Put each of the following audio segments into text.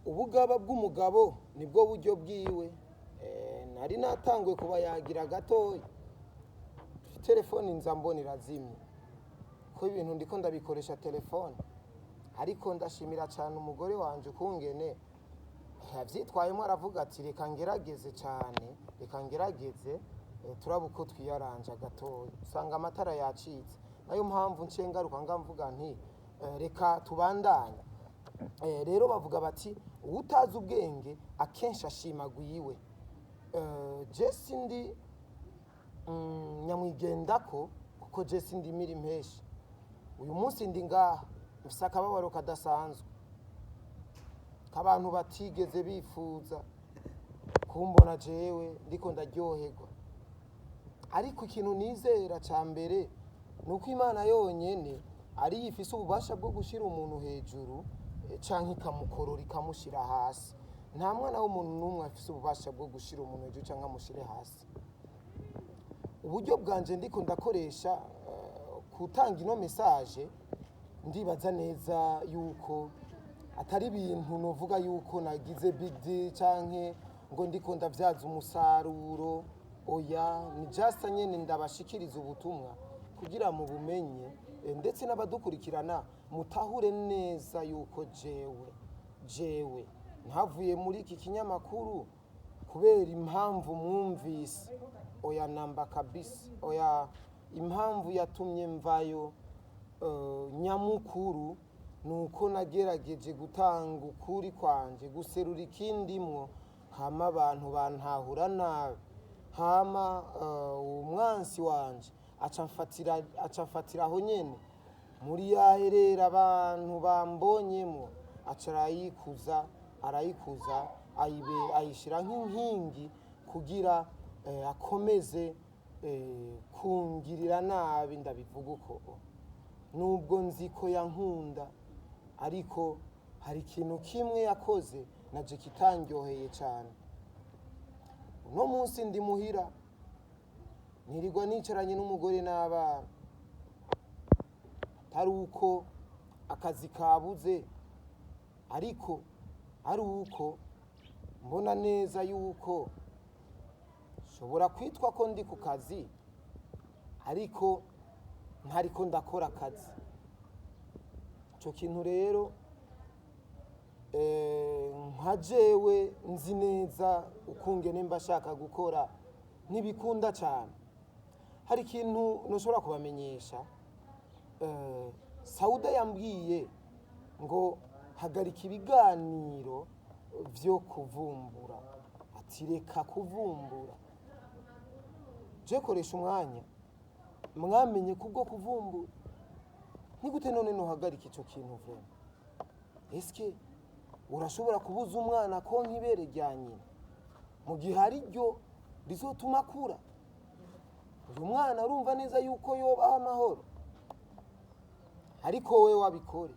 Ubugaba bw'umugabo nibwo buryo bwiwe. Nari natanguye kubayagira gatoya, telefone nza mbona irazimye, ko ibintu ndiko ndabikoresha telefone. Ariko ndashimira cyane umugore wanje ukungene yavyitwayemo, aravuga ati: "Reka ngerageze cyane, reka ngerageze, turabe uko twiyaranja gatoya." Usanga amatara yacitse, nayo mpamvu nciye ngaruka nga mvuga nti reka tubandanye. Rero bavuga bati: "Uwutazi ubwenge akenshi ashimagwiwe." Je sindi nyamwigendako, kuko je sindi miri impeshi. Uyu munsi ndi ngaha mfise akababaro kadasanzwe k'abantu batigeze bifuza kumbona jewe ndiko ndaryoherwa. Ariko ikintu nizera ca mbere ni uko Imana yonyene ariyo ifise ububasha bwo gushira umuntu hejuru, canke ikamukorora ikamushira hasi. Nta mwana w'umuntu n'umwe afise ububasha bwo gushira umuntu hejuru canke amushire hasi. Uburyo bwanje ndiko ndakoresha gutanga ino message, ndibaza neza yuko atari ibintu novuga yuko nagize big deal canke ngo ndiko ndavyaza umusaruro. Oya, ni just nyene ndabashikiriza ubutumwa kugira mu bumenye, ndetse n'abadukurikirana mutahure neza yuko jewe ntavuye muri iki kinyamakuru kubera impamvu mwumvise. Oya namba kabisa, oya. Impamvu yatumye mvayo nyamukuru ni uko nagerageje gutanga ukuri kwanje, guserura ikindimwo, hama abantu bantahura nabi, hama umwansi wanje aca amfatira aho nyene muri yaherera abantu bambonyemwo, aca arayikuza, arayikuza, ayishira nk'inkingi kugira akomeze kungirira nabi. Ndabivuga uko nubwo nzi ko yankunda, ariko hari ikintu kimwe yakoze naje kitandyoheye cyane. Uno munsi ndi muhira, nirirwa nicaranye n'umugore n'abana, atari uko akazi kabuze, ariko ari uko mbona neza yuko nshobora kwitwa ko ndi ku kazi ariko ntariko ndakora akazi. Icyo kintu rero, nka jewe nzi neza ukungene mba ashaka gukora, ntibikunda cyane. Hari ikintu ntushobora kubamenyesha. Sauda yambwiye ngo hagarika ibiganiro vyo kuvumbura, ati: "Reka kuvumbura." Je koresha umwanya mwamenye kubwo kuvumbura, ni gute none nohagarika ico kintu? Vraiment, eske urashobora kubuza umwana konka ibere rya nyina mu gihe ari ryo rizotuma akura? Uyu mwana urumva neza yuko yobaho amahoro, ariko we wabikore.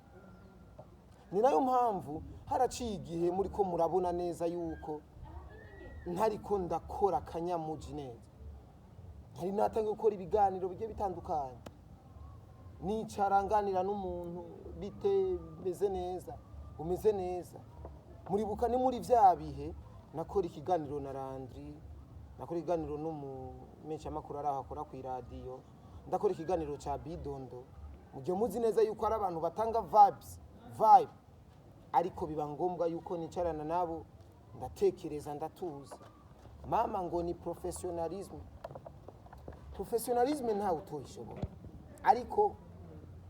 Ni nayo mpamvu haraciye igihe muri ko murabona neza yuko ntariko ndakora akanyamuji neza. Ntari natangiye gukora ibiganiro bigiye bitandukanye, nicara nganira n'umuntu: "Bite, bimeze neza, umeze neza?" Muribuka ni muri vya bihe nakora ikiganiro na Landry, nakora ikiganiro n'umumenyeshamakuru ari aho akora ku iradiyo, ndakora ikiganiro ca Bidondo. Mugihe muzi neza yuko ari abantu batanga vibes, vibe, ariko biba ngombwa yuko nicarana nabo, ndatekereza, ndatuza. Mama ngo ni professionalisme. Professionalisme ntawe utoyishobora, ariko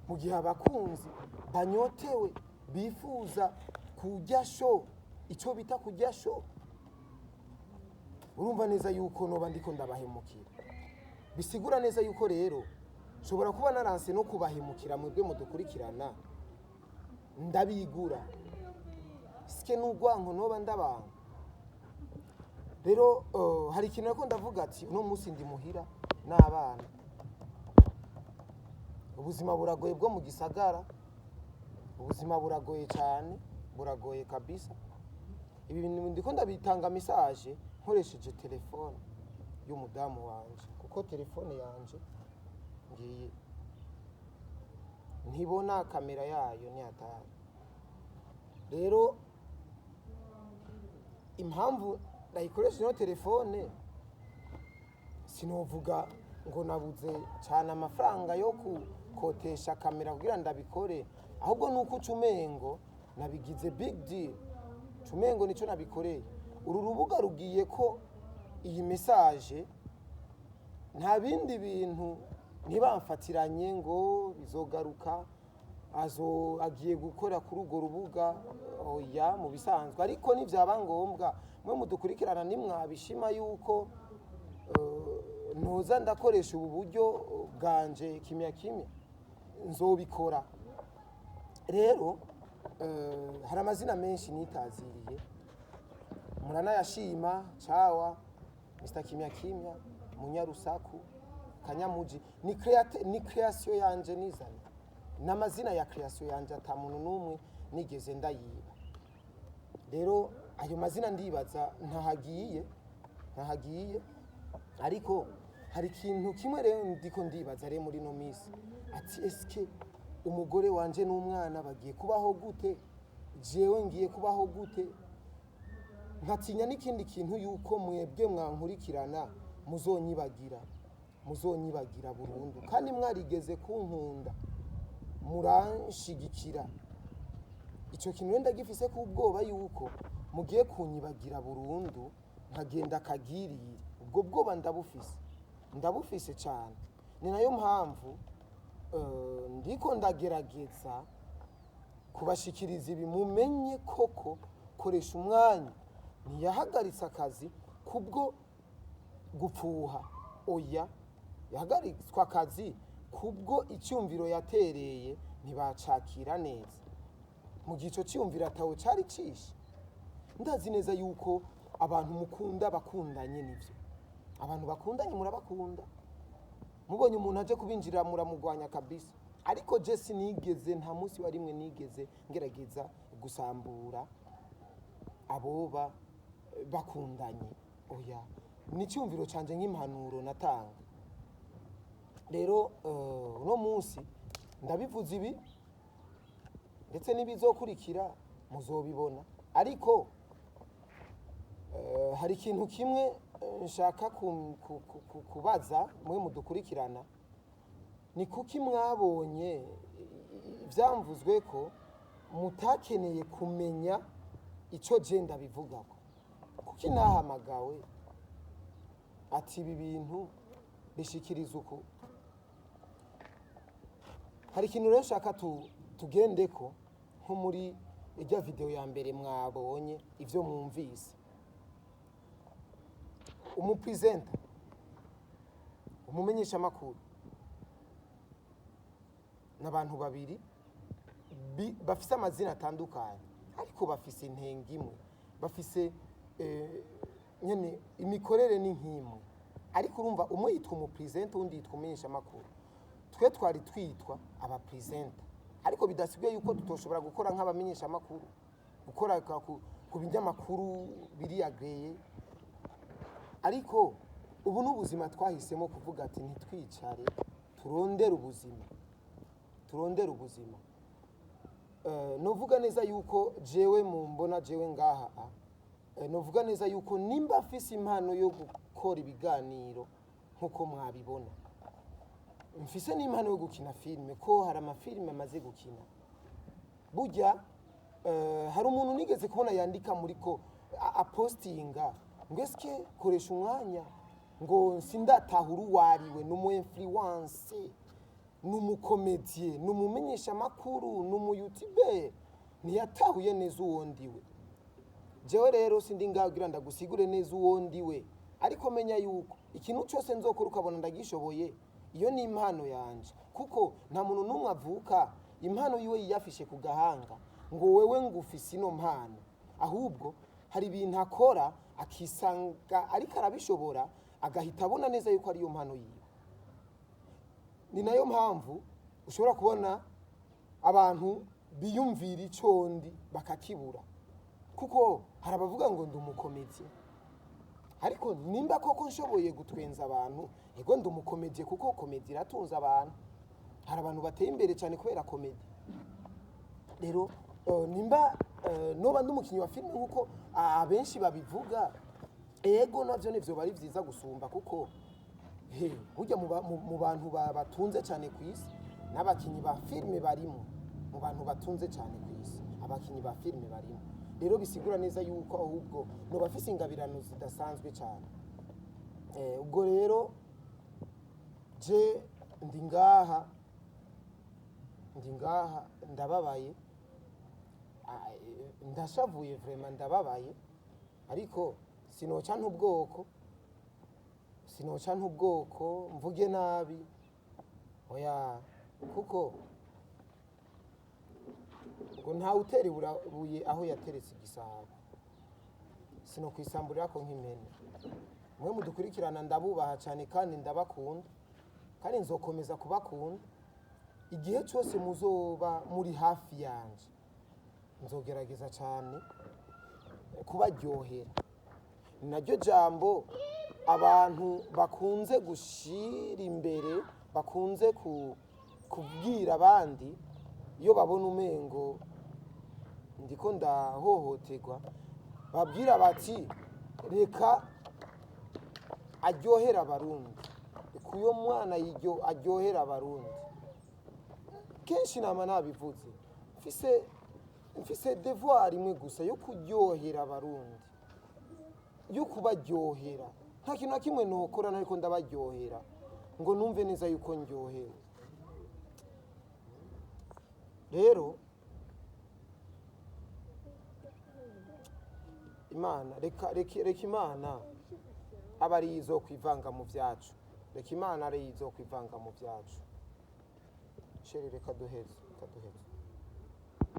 mu gihe abakunzi banyotewe bifuza kurya show, icyo bita kurya show, urumva neza yuko noba ndiko ndabahemukira. Bisigura neza yuko rero nshobora kuba naranse no kubahemukira mwebwe mudukurikirana, ndabigura sike n'urwanko noba ndabanga. Rero hari ikintu ariko ndavuga ati: uno munsi ndi muhira n'abana. Ubuzima buragoye bwo mu gisagara, ubuzima buragoye cyane, buragoye kabisa. Ibi bintu ndiko ndabitanga message nkoresheje telefone y'umudamu wanje, kuko telefone yanje ngiye ntibona kamera yayo, ni hatari. Rero Impamvu ndayikoresha ino telefone, sinovuga ngo nabuze cyane amafaranga yo gukotesha kamera kugira ndabikore, ahubwo nuko uca umengo nabigize big deal, uca umengo nico nabikoreye. Uru rubuga rugiye ko iyi message, nta bindi bintu, ntibamfatiranye ngo bizogaruka, azo agiye gukora kuri urwo rubuga. Oya, mu bisanzwe. Ariko nibyaba ngombwa, mwe mudukurikirana, nimwabishima yuko ntuza ndakoresha ubu buryo bwanje kimya kimya, nzobikora. Rero hari amazina menshi nitaziriye, muranayashima: Cawa, Mr Kimya Kimya, Munyarusaku, Kanyamuji. Ni création yanje nizanye, n'amazina ya création yanje, ata muntu n'umwe nigeze ndayiba. Rero ayo mazina ndibaza ntahagiye. Ariko hari ikintu kimwe rero ndiko ndibaza rero muri ino minsi, ati: eske umugore wanje n'umwana bagiye kubaho gute? Jewe ngiye kubaho gute? Nkatinya n'ikindi kintu, yuko mwebwe mwankurikirana muzonyibagira, muzonyibagira burundu, kandi mwarigeze kunkunda, muranshigikira. Icyo kintu rero ndagifise ku ubwoba yuko mugiye kunyibagira burundu, nkagenda akagirire. Ubwo bwoba ndabufise, ndabufise cyane. Ni nayo mpamvu ndiko ndagerageza kubashikiriza ibi, mumenye koko Koresha Umwanya ntiyahagaritse akazi kubwo gupfuha. Oya, yahagaritswe akazi kubwo icyumviro yatereye ntibacakira neza, mu gihe icyo cyumviro atawe cyari cishe. Ndazi neza yuko abantu mukunda bakundanye, nivyo, abantu bakundanye murabakunda, mubonye umuntu aje kubinjirira muramugwanya kabisa. Ariko je sinigeze, nta munsi wa rimwe nigeze ngerageza gusambura aboba bakundanye. Oya, ni icyumviro canje nk'impanuro natanga. Rero uno munsi ndabivuze ibi, ndetse n'ibizokurikira muzobibona. Ariko hari ikintu kimwe nshaka kubaza mwe mudukurikirana: ni kuki mwabonye ivyamvuzwe ko mutakeneye kumenya ico je ndabivugako? Kuki nahamagawe ati ibi bintu bishikiriza uku? Hari ikintu rero nshaka tugendeko nko muri ijya video ya mbere mwabonye, ivyo mwumvise: umupresenter, umumenyeshamakuru n'abantu babiri bafise amazina atandukanye, ariko bafise intengo imwe, bafise nyene imikorere ni nk'imwe. Ariko urumva, umwe yitwa umupresenter, undi yitwa umumenyeshamakuru. Twe twari twitwa abapresenter, ariko bidasigaye yuko tutoshobora gukora nk'abamenyeshamakuru, gukora ku binyamakuru biri agréés. Ariko ubu ni ubuzima twahisemo kuvuga ati ntitwicare, turondere ubuzima, turondere ubuzima. Novuga neza yuko jewe mumbona jewe ngaha, novuga neza yuko nimba mfise impano yo gukora ibiganiro nkuko mwabibona, mfise n'impano yo gukina filime, ko hari amafilime amaze gukina. Burya hari umuntu nigeze kubona yandika muri ko apostinga ngo eske Koresha Umwanya, ngo sindatahura uwariwe, ni umu influencer, ni umucomédien, ni umumenyeshamakuru, ni umuyoutuber? Ntiyatahuye neza uwo ndiwe. Jewe rero sindi ngaho kugira ndagusigure neza uwo ndiwe, ariko menya yuko ikintu cyose nzokora ukabona ndagishoboye, iyo ni impano yanje, kuko nta muntu n'umwe avuka impano yiwe yiyafishe ku gahanga ngo wewe ngufise ino mpano. Ahubwo hari ibintu akora akisanga ariko arabishobora, agahita abona neza yuko ariyo mpano yiwe. Ni nayo mpamvu ushobora kubona abantu biyumvira ico ndi bakakibura, kuko hari abavuga ngo ndi umucomédien. Ariko nimba koko nshoboye gutwenza abantu, ego ndi umucomédien, kuko comédie iratunze abantu. Hari abantu bateye imbere cyane kubera comédie. Rero nimba Noba ndi umukinnyi wa filime nkuko abenshi babivuga, ego, navyo nivyo bari vyiza gusumba, kuko he burya mu bantu batunze cyane ku isi n'abakinnyi ba filime barimo. Mu bantu batunze cyane ku isi, abakinnyi ba filime barimo. Rero bisigura neza yuko ahubwo noba afise ingabirano zidasanzwe cyane. Ubwo rero je ndi ngaha ndababaye. Ndashavuye vraiment, ndababaye, ariko sinoca ntubwoko mvuge nabi, oya, kuko ngo ntawe utera ibuye aho yateretse igisabo. Sinokwisamburira ko nk'impene. Mwe mudukurikirana, ndabubaha cyane kandi ndabakunda, kandi nzokomeza kubakunda igihe cyose muzoba muri hafi yanje. Nzogerageza cyane kubaryohera. Ni naryo jambo abantu bakunze gushira imbere, bakunze kubwira abandi iyo babona umengo ndiko ndahohoterwa. Babwira bati: "Reka aryohera Abarundi, reka uyo mwana yiryo aryohera Abarundi." Kenshi nama nabivuze, mfise devoir imwe gusa yo kuryohera Abarundi, yo kubaryohera. Nta kintu na kimwe nokora ntariko ndabaryohera ngo numve neza yuko ndyohewe. Rero Imana, reka Imana aba ari izo kwivanga mu byacu. Reka Imana ari izo kwivanga mu byacu. Chéri, reka duheze, reka duheze.